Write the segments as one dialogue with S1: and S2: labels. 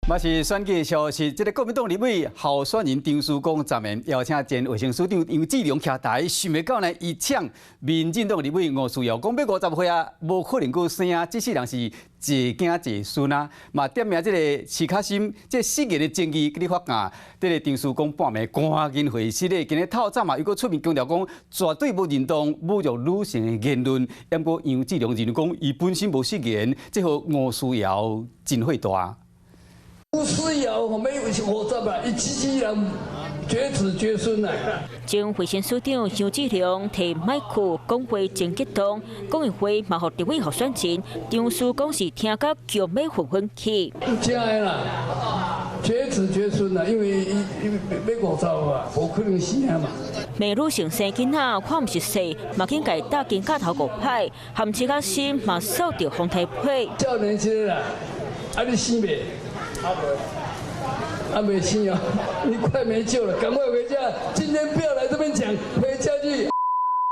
S1: 嘛是選舉消息，這个國民黨立委候選人張樹剛昨暝邀請前衛生署長楊志良徛台，想袂到呢，伊嗆民進黨立委吳思瑤講欲50歲啊，無可能閣生啊，這世人是一囝一孫啊。嘛點名這个徐巧芯，這失言的爭議閣咧發酵，這个張樹剛半暝趕緊回室咧，今日透早嘛又閣出面強調講，絕對無認同侮辱女性的言論。毋過楊志良認為講，伊本身無失言，這予吳思瑤真火大。
S2: 吳思瑤，我沒有五十啊，伊這世人絕子絕孫啊。
S3: 前衛生署長楊志良提麥克講話真激動，講完話嘛，予立委候選人張樹剛是聽甲強欲昏昏去。
S2: 真的啦，絕子絕孫啊，因為伊伊欲50啊，無可能生啊嘛。
S3: 罵女性生囡仔看毋熟勢，嘛緊共打肩胛頭五擺，含徐巧芯嘛受著風颱批。
S2: 少年這个啦，啊你生未？啊未生哦，你快沒救了，趕快回家。今天不要來這邊講，回家去。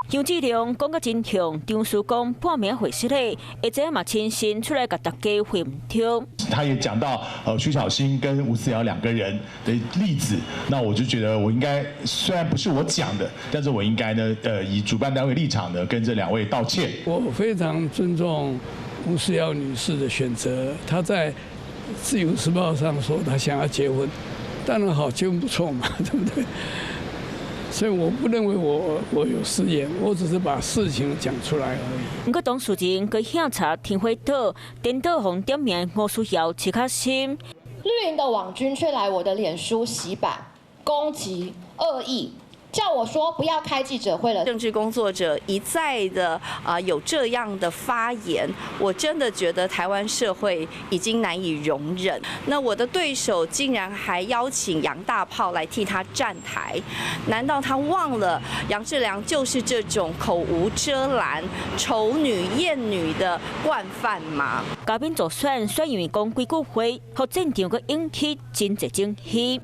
S3: 楊志良講甲真兇，張樹剛半暝會失禮，而且嘛親身出來共大家回毋著。
S4: 他也講到，徐巧芯跟吳思瑤兩個人的例子，那我就覺得我應該，雖然不是我講的，但是我應該呢，以主辦單位立場呢，跟這兩位道歉。
S2: 我非常尊重吳思瑤女士的選擇，她在《自由時報》上說她想要結婚，當然好，結婚不錯嘛，對不對？所以我不認為我有失言，我只是把事情講出來而已。
S3: 毋過當事人閣向查天花島，顛倒予點名吳思瑤、徐巧芯。
S5: 綠營的網軍卻來我的臉書洗版、攻擊、惡意，叫我說不要開記者會了。
S6: 政治工作者一再的啊有這樣的發言，我真的覺得台灣社會已經難以容忍。那我的對手竟然還邀請楊大炮來替他站台，難道他忘了楊志良就是這種口無遮攔、醜女厭女的慣犯嗎？
S3: 嘉賓助選選員講幾句話，予戰場閣引起真濟爭議。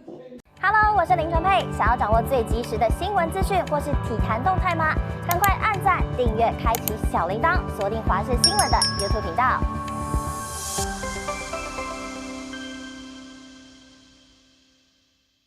S7: Hello，我是林純佩。想要掌握最及時的新聞資訊或是體壇動態嗎？趕快按讚、訂閱、開啟小鈴鐺，鎖定華視新聞的 YouTube 頻道。